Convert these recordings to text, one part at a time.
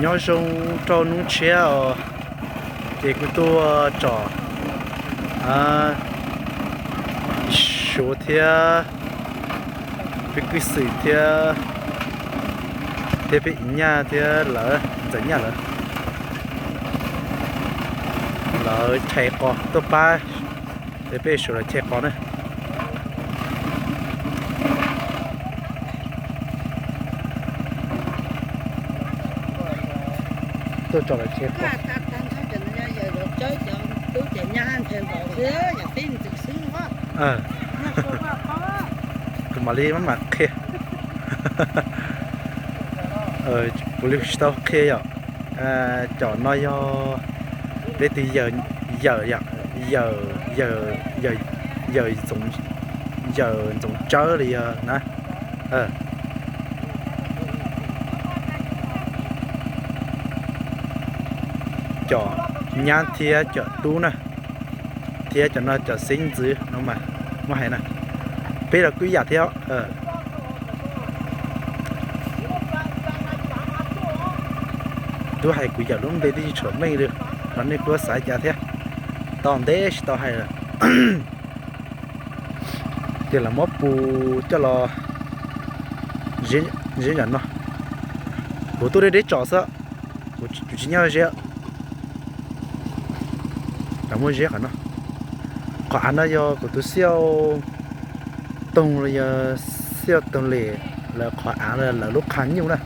Nyob zoo rau hnub tshiab os, ces kuv tuaj tsom Suav thiab peb kwv xwm thiab, thiab peb Iv Nyaj thiab lawv Ntxawm Nyaj lawv, lawv chais qos tuaj pab, es peb Suav lawv chais qos na. Tuaj tsom lawv chais qos. Kuv mam li maj mam qhia, kuv li tsis tau qhia yom. Cov no yog peb tus yawm, yawm, yawm, yawm, yawm Ntxoov Tsawb li yog na. Cov nyab thiab cov tub na, thiab cov no cov xeeb ntxwv no mas muaj hais na, peb los kuj ib yam thiab. Twb hais kuv yawm lub npe twb tsis tshua meej li, los nej kuj xav cas thiab, tau ntev tsis tau hais lawm. Ces lawv muab pus coj los ziab yam no. Kuv tuaj deb deb tsom xwb, kuv tsis nyob ziab. Lawv muab ziab qhov no. Qhov av no yog kuv tus xiaj toog los yog xiaj toog lem lawv qhov av, lawv lub qhab nyuj na.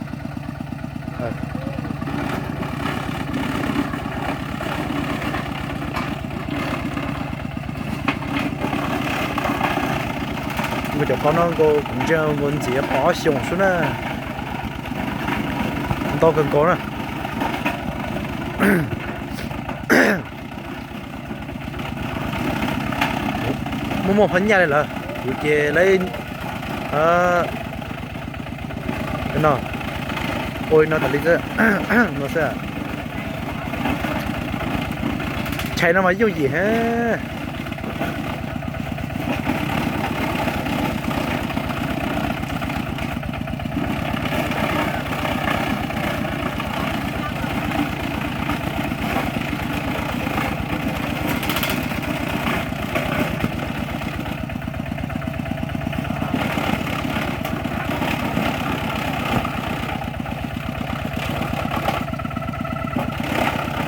Nkaus cov qos no nkaus kuv ntsia nkaus ntxiv qos ob xyoos xwb na. Ntau kawg nkaus na. Muaj muaj phab nyaj li lawm, kuv ces lawv no, ua li no tas li xwb. No xwb. Chais no mas yooj yim heev.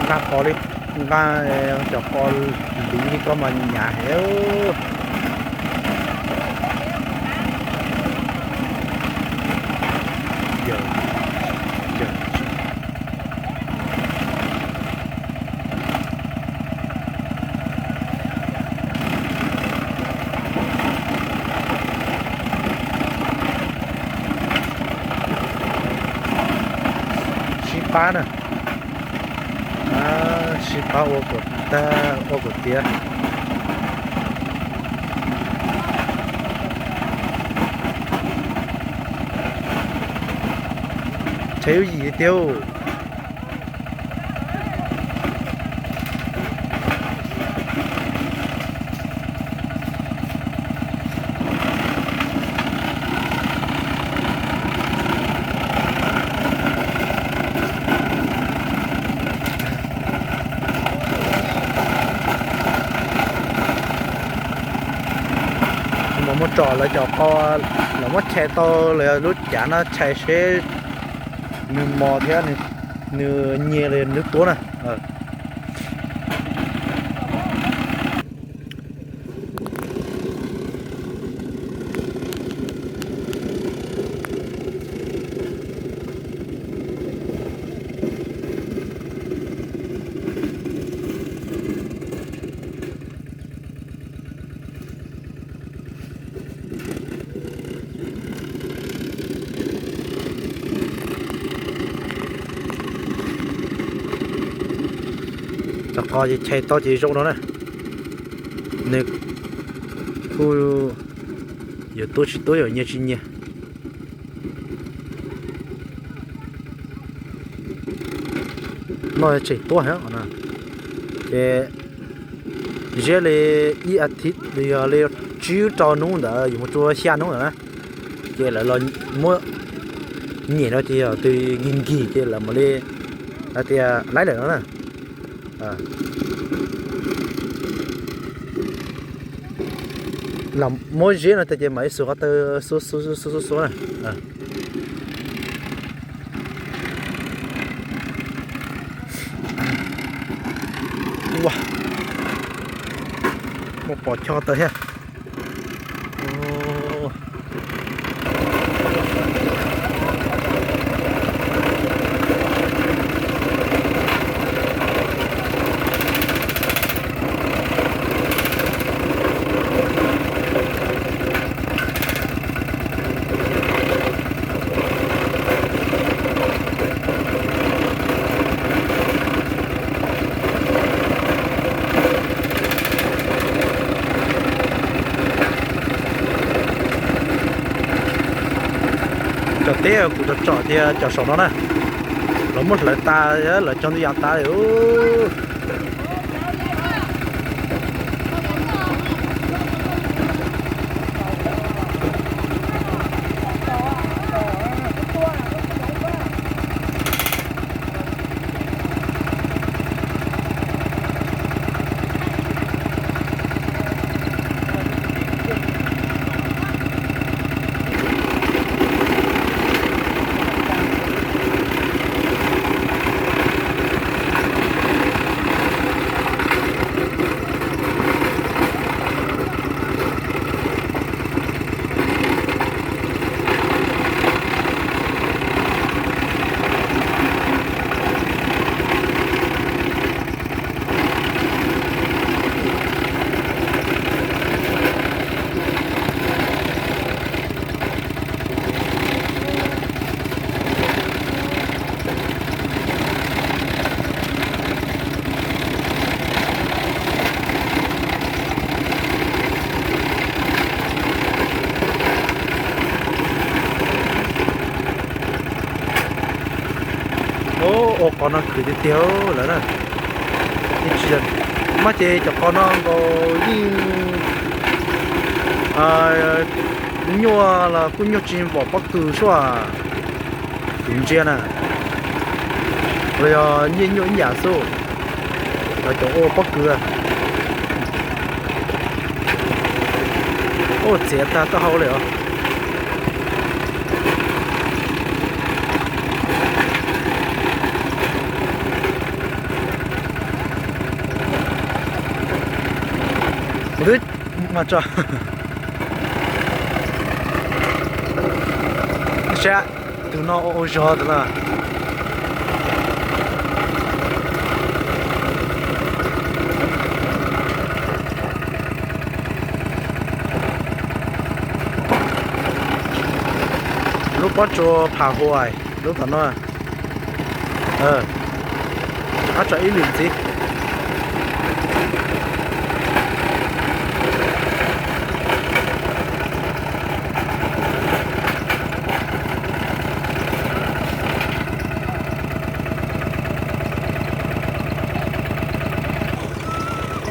Nqa qos li, nqa cov qos liv li koj mas nyav heev. Sib pab na, sib pab ua kom tag ua kom tiav. Chais yooj yim tiag. Mas muab tsom lawv cov qos, lawv muab chais tau lawv lub cav no chais seb nws mos thiab nws nyias li nws tuab na. Cov qos ces chais tau ces zoo no na. Nws kuj yuav tuab tsis tuab, yuav nyias tsis nyias. No tseem tuab heev no. Ces ziab li ib as thiv los yog li tsib rau hnub ntawd yuav mus rau xya hnub ntawd na, ces lawv los muab nyem no ces yog tus nkig nkig ces lawv mam li Hais tias laib lawm no na. Los muab ziab no tas ces mam li xuas qhov taw xub xub xub xub xub na. Muaj pos choj tawm thiab. Cov teb kuv tsom tsom tias cov saum no na, lawv muab hlawv tas, lawv cog ntoo yas tas li. Ua qhov no khwv tiag tiag lawm na. Maj ces cov qhov no nkaus yeej nyuaj los kuj nyuaj tsis vom pob kws suaj. Kuv ntsia na, los yog nyiaj nyuaj ib yam xwb, los cov ua pob kws. Ua txiav tag taub hau li os. Kuv twb mas tso. Saib tus no ua zog tus no. Lub pob tsuas Pham Huais lub tom no. Qab tso ib lwm ntxiv.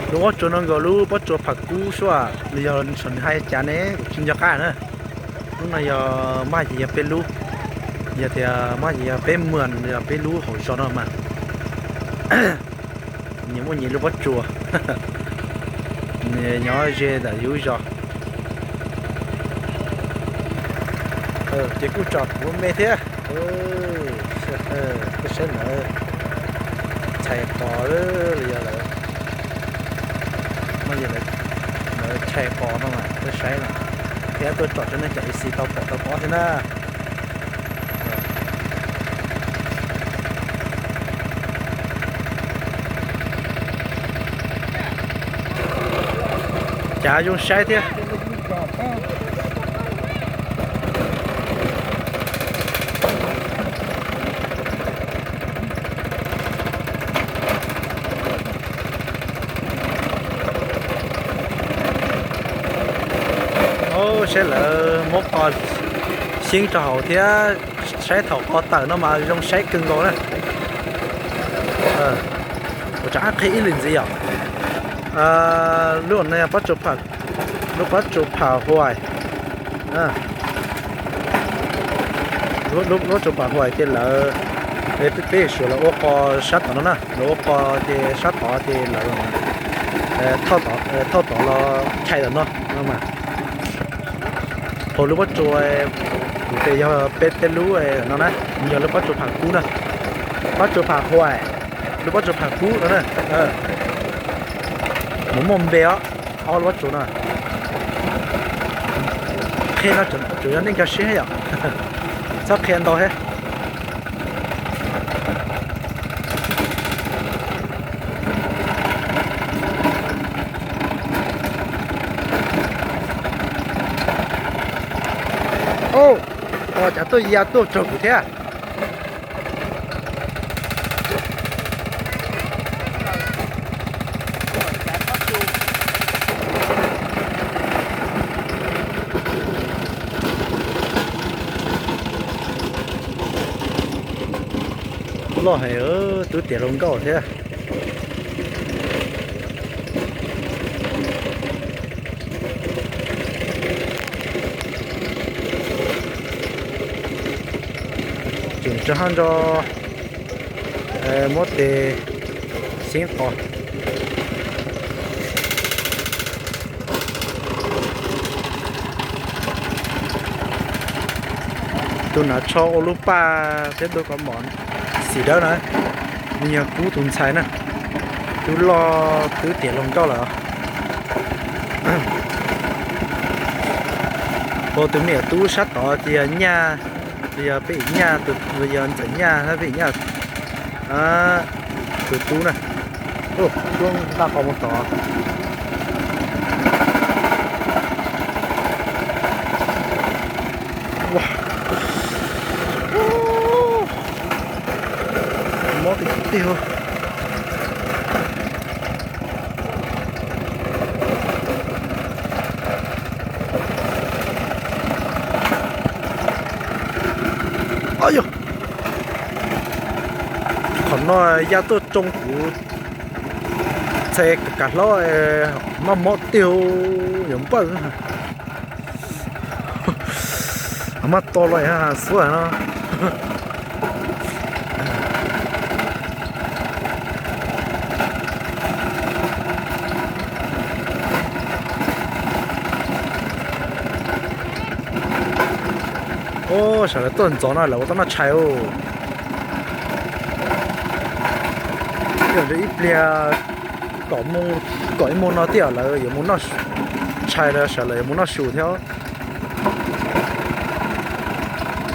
Lub pob tsuas no nkaus lub pob tsuas Pham Kub suab, los yog saum nws hais cas ne kuv tsis nco qab na. Lub no yog maj ces yog peb lub, yog tias maj ces yog peb muas, yog peb lub hauv zos no mas. Nyias muaj nyias lub pob tsuas, nyob ze ntawm yus zos. Ces kuj tsom kuv me thiab. Kuj saib lawv txhais qos los yog lawv, lawv txhais qos no mas kuj saib no, thiab tuaj tsom tso nej cov ib xis tau pom tau pom thiab na. Cas zoo saib thiab. Saib lawv muab qos xyeeb rau hauv thiab, saib thaum qos tawm no mas zoo saib kawg nkaus na. Kuv rov qab qhia ib lwm ntxiv yom. Lub no yog pob tsuas, lub pob tsuas Pham Huais. Lub pob tsuas Pham Huais ces lawv Peb yuav suav los ua qos sab tod no na, los ua qos ces sab tod ces lawv thauj tod los chais tom no no mas. Hauv lub pob tsuas kuv tias yog peb peb lub no na, yog lub pob tsuas Pham Kub na, pob tsuas Pham Huam, lub pob tsuas Pham Kub no na. Nws muaj npe os, ob lub pob tsuas no. Qhia no tsuas yog nej nco siab thiab yom, txhob qhia ntau thiab. Ua cas tuaj ya tuaj raug kuv thiab. Loj heev, twb tiav hluas nkauj thiab. Tseem tso haj nro muab tes xeeb qos. Tus nav tsho ua lub paj thiab tus kaus mom xim dawb na, nws yog Kub tus ntxhais na, twb loj twb tiav hluas nkauj lawm. Ua tus me nyuam tub sab tod ces yog Nyaj, ces yog peb Nyaj, yog ntxawm Nyaj thiab peb Nyaj tus tub na. Tuaj nqa qos mus tod. Mob tiag tiag. Yog qhov no ya tuaj tsoo kuv txhais kav hlob, mob mob tiag, yuav npawj. Maj to los xub no. Sawv daws tuaj ntxov no lawv ua tau noj tshais. Ib pliag kom ib moos no thiaj lawv yuav mus noj tshais, sawv daws yuav mus noj su thiab.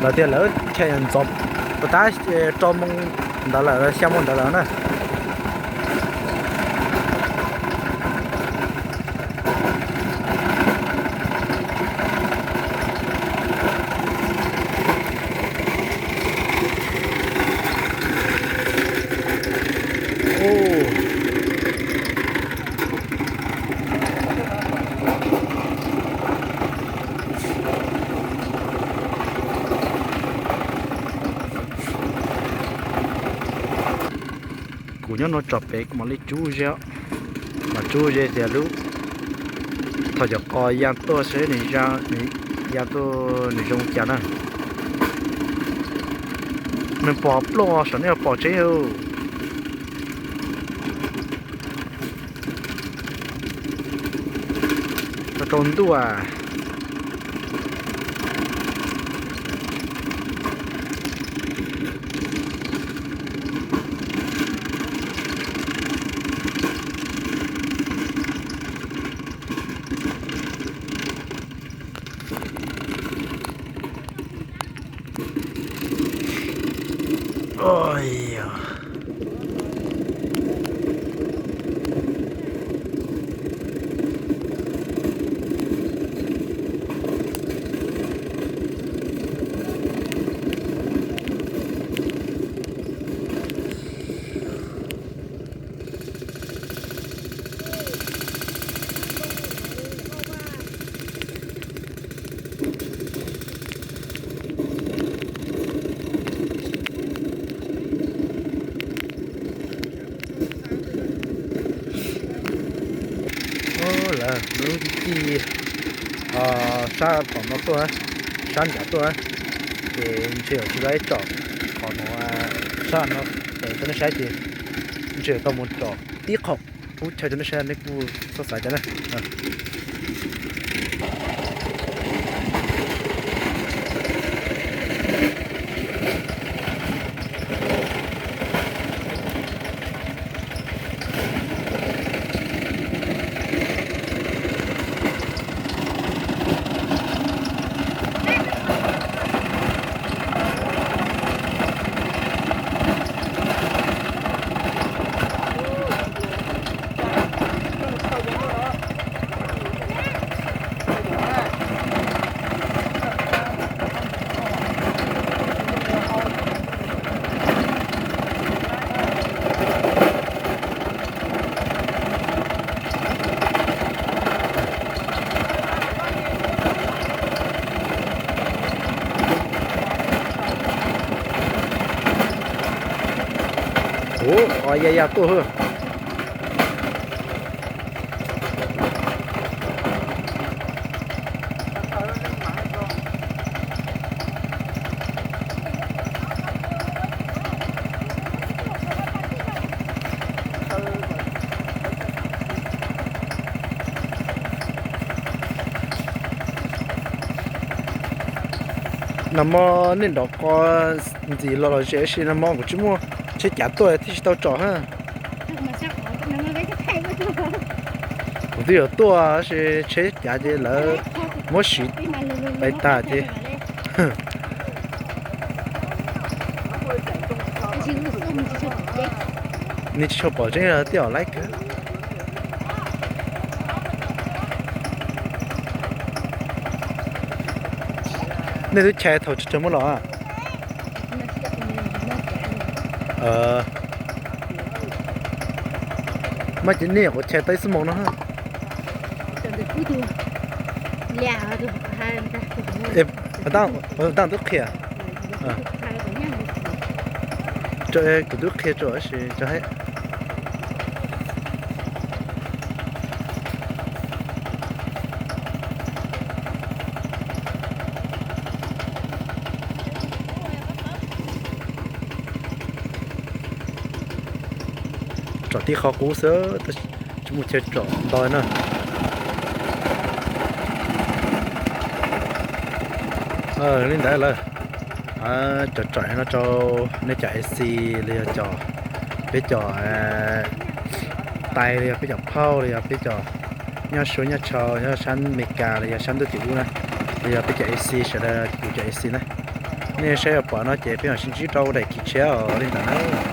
Lawv tias lawv tshais ntxov, puas tab rau moos ntawd lawm, xya moos ntawd lawm na. Kuv nyob no tso pem kuv mam li tsub ze, mam tsub ze tias lub, thaum cov qos ya tuaj seb nws ya tuaj nws zoo cas na. Nws pom plooj saum nej pom tseeb. Rau ntuj. Lawv lub ci sab tom no tuaj, sab nram tuaj, ces ntshe yuav tsis tau ib tsom. Qhov no sab no, rau nej saib ces ntshe tau mus rau tib qho qub chaw rau nej saib, nej kuj txhob xav cas na. Ua, o ya ya tuaj hwj. Nag hmo nej nrov qos ntxim los los ze, tab sis nag hmo kuv tsis muaj tsheb cav tuaj thiaj tsis tau tsom hab. Kuv twb yuav tuaj tab sis tsheb cav ces lawv muab siv pais tag ces nej tsis tshua pom tseeb thiab os laiv kawg. Nej twb chais thaum tsawg tsawg muab los? Mas ces nej nyuam qhuav chais tau ib xuab moos no. Tab twb qhia, kuv twb qhia rau tab sis tso hais. Tsom tib qho qub xwb, tsis muaj chaw tsom ntau na. Li ntawd lawm, cov tsom no rau nej cov A C los yog cov, peb cov tais los yog peb cov phauj los yog peb cov nyob Suav nyob Tshau nyob sab Amelikas los yog sab ntuj tim ub na, los yog peb cov A C sawv daws, kuv cov A C na. Nej saib yuav pom no ces peb mam sib ntsib rau daim khiv tshiab os li ntawd na.